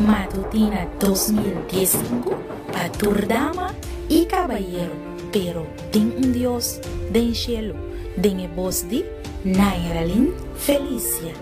Matutina 2015 pa tur dama i kabayero, pero tin un Dios den shelu, den e bos di Nairalyn Felicia.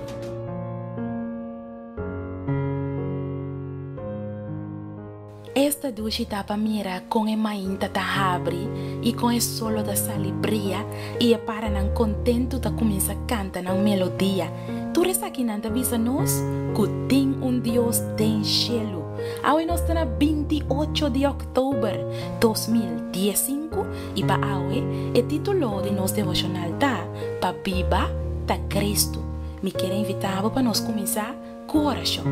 Esta dushi ta pa mira kon e mainta ta habri i kon e solo ta sali bria i e paranan kontentu ta kuminsá kanta nan melodia. Tur esakinan ta bisa nos ku tin un Dios den shelu. Awe nos ta na 28 di òktober 2015 i pa awe e título di nos devoshonal ta, Pa biba ta Kristu. Mi kier invitá bo pa nos kuminsá Ku orashon.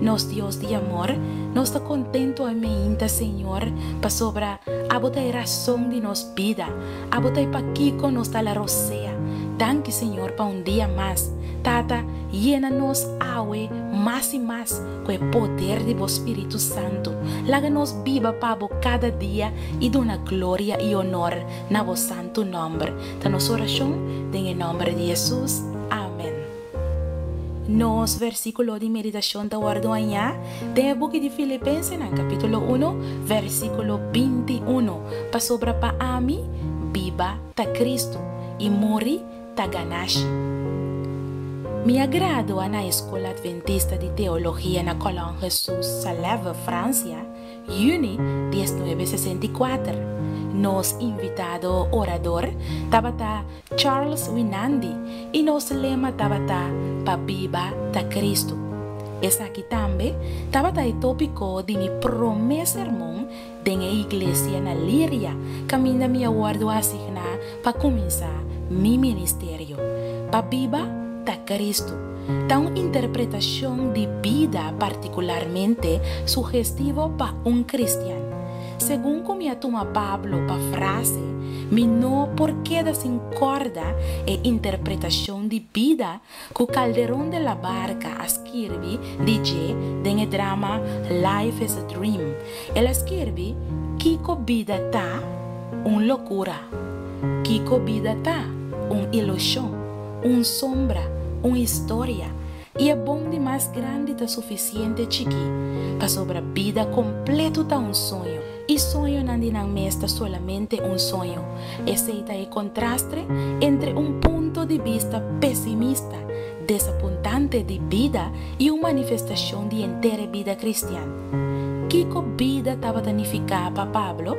Nos Dios di amor, nos ta kontentu awe meinta, Señor, pasobra Abo ta e rason di nos bida. Abo ta e pakiko nos ta la rosea. Danki, Señor, pa un dia mas. Tata, yena nos awe mas i mas ku e poder di Bo Spiritu Santu. Laga nos biba pa Bo kada dia i duna gloria i onor na Bo santu nòmber. Ta nos orashon den e nòmber di Hesus. Amen. Nos versíkulo di meditashon ta wòrdu hañá den e buki di Filipensenan, kapítulo unu, versíkulo 21, Pasobra pa ami, biba ta Kristu, i muri ta ganashi. Mi a gradua na e Skol Adventista di Teologia na Cologne Jesus Salève, Fransia, Yüni 1964. Nos invitado orador tabata Charles Winandi i nos lema tabata Pa biba ta Kristu. Esaki tambe tabata e tópiko di mi promé sermon den e iglesia na Liria kaminda mi a wòrdu asigná pa kuminsá mi ministerio. Pa biba ta Kristu ta un interpretashon di bida partikularmente sugestivo pa un kristian. Segun ku mi a tuma Pablo pa frase, mi no por keda sin kòrda e interpretashon di bida ku Calderón de la Barca a skirbi di dje den e drama Life is a Dream. El a skirbi, Kiko bida ta? Un lokura. Kiko bida ta? Un ilushon. Un sombra. Un historia. I e bon di mas grandi ta sufisiente chikí, pasobra bida kompletu ta un soño, i soñonan di nan mes ta solamente un soño. Esei ta e kontrastre entre un punto di bista pesimista, desapuntante di bida i un manifestashon di henter e bida kristian. Kiko bida tabata nifiká pa Pablo?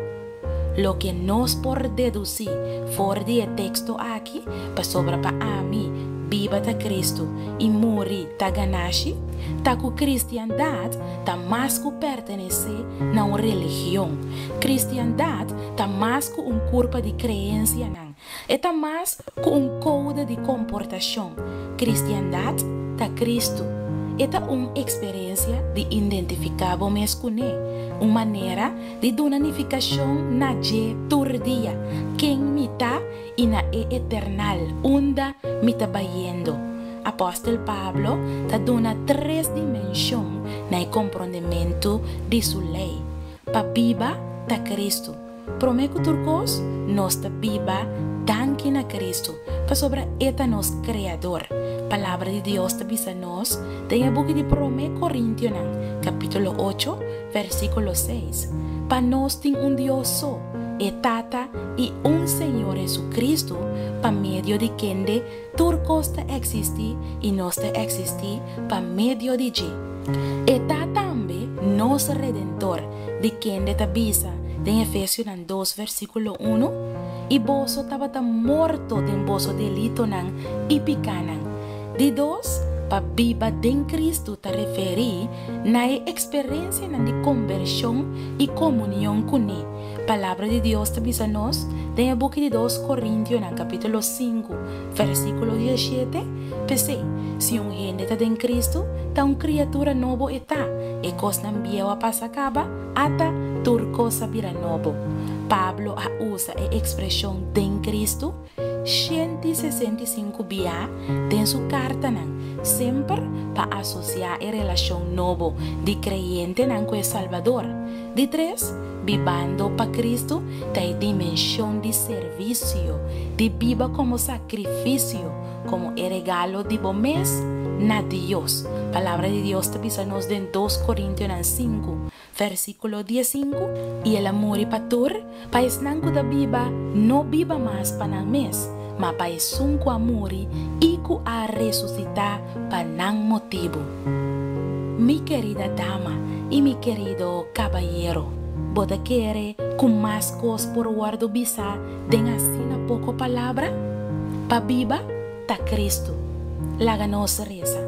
Loke nos por dedusí for di e teksto aki, pasobra pa ami, biba ta Kristu i muri ta ganashi, ta ku kristiandat ta mas ku pertenesé na un religion. Kristiandat ta mas ku un kurpa di kreensianan. E ta mas ku un koude di komportashon. Kristiandat ta Kristu. E ta un eksperensia di identifiká bo mes kuné, un manera di duna nifikashon na dje tur dia, ken mi ta i na e eternal unda mi ta bayendo. Apòstel Pablo ta duna tres dimenshon na e komprondementu di su lei, Pa biba ta Kristu. Promé ku tur kos, nos ta biba danki na Kristu, pasobra E ta nos Kreador. Palabra di Dios ta bisa nos den e buki di Promé Korintionan, kapítulo ocho, versíkulo seis, Pa nos tin un Dios so, e Tata, i un Señor Hesukristu, pa medio di kende tur kos ta eksistí i nos ta eksistí pa medio di dje. E ta tambe nos Redentor, di kende ta bisa den Efesionan dos versíkulo unu, I boso tabata morto den boso delitonan i pikánan. Di dos, pa biba den Kristu ta referí na e eksperensianan di kombershon i komunion kuné. Palabra di Dios ta bisa nos den e buki di dos Korintionan kapítulo sinku versíkulo diesshete, P'esei, si un hende ta den Kristu, ta un kriatura nobo e ta, e kosnan bieu a pasa kaba, ata tur kos a bira nobo. Pablo a usa e ekspreshon den Kristu 165 bia den su kartanan, semper pa asosiá e relashon nobo di kreyentenan ku e Salbador. Di tres, bibando pa Kristu ta e dimenshon di servisio, di biba komo sakrifisio, komo e regalo di bo mes na Dios. Palabra di Dios ta bisa nos den dos Korintionan sinku, versíkulo diesinku, I el a muri pa tur, pa esnan ku ta biba no biba mas pa nan mes, ma pa esun ku a muri i ku a resusitá pa nan motibu. Mi kerida dama i mi kerido kabayero, bo ta kere ku mas kos por wòrdu bisá den asina poko palabra? Pa biba ta Kristu. Laga nos resa.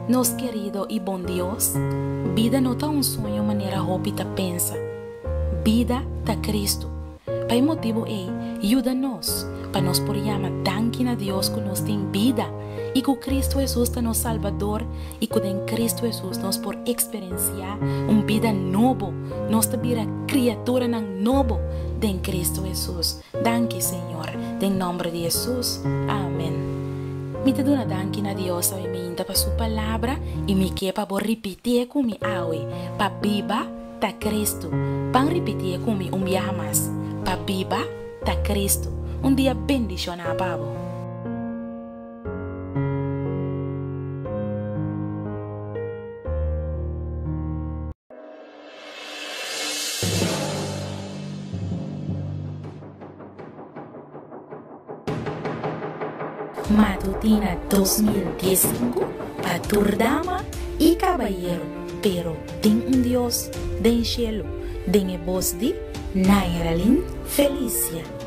Nos kerido i bon Dios, bida no ta un soño manera hopi ta pensa. Bida ta Kristu. Pa e motibu ei, yuda nos pa nos por yama danki na Dios ku nos tin bida i ku Kristu Hesus ta nos Salbador i ku den Kristu Hesus nos por eksperensiá un bida nobo, nos ta bira kriaturanan nobo den Kristu Hesus. Danki, Señor. Den nòmber di Hesus. Amen. Mi ta duna danki na Dios awe minta pa su palabra i mi ke pa bo ripitié ku mi awe, pa biba ta Kristu. Ban ripitié ku mi un biaha mas, pa biba ta Kristu. Un dia bendishoná pa bo. Matutina 2015 pa tur dama i kabayero, pero tin un Dios den shelu, den e bos di Nairalyn Felicia.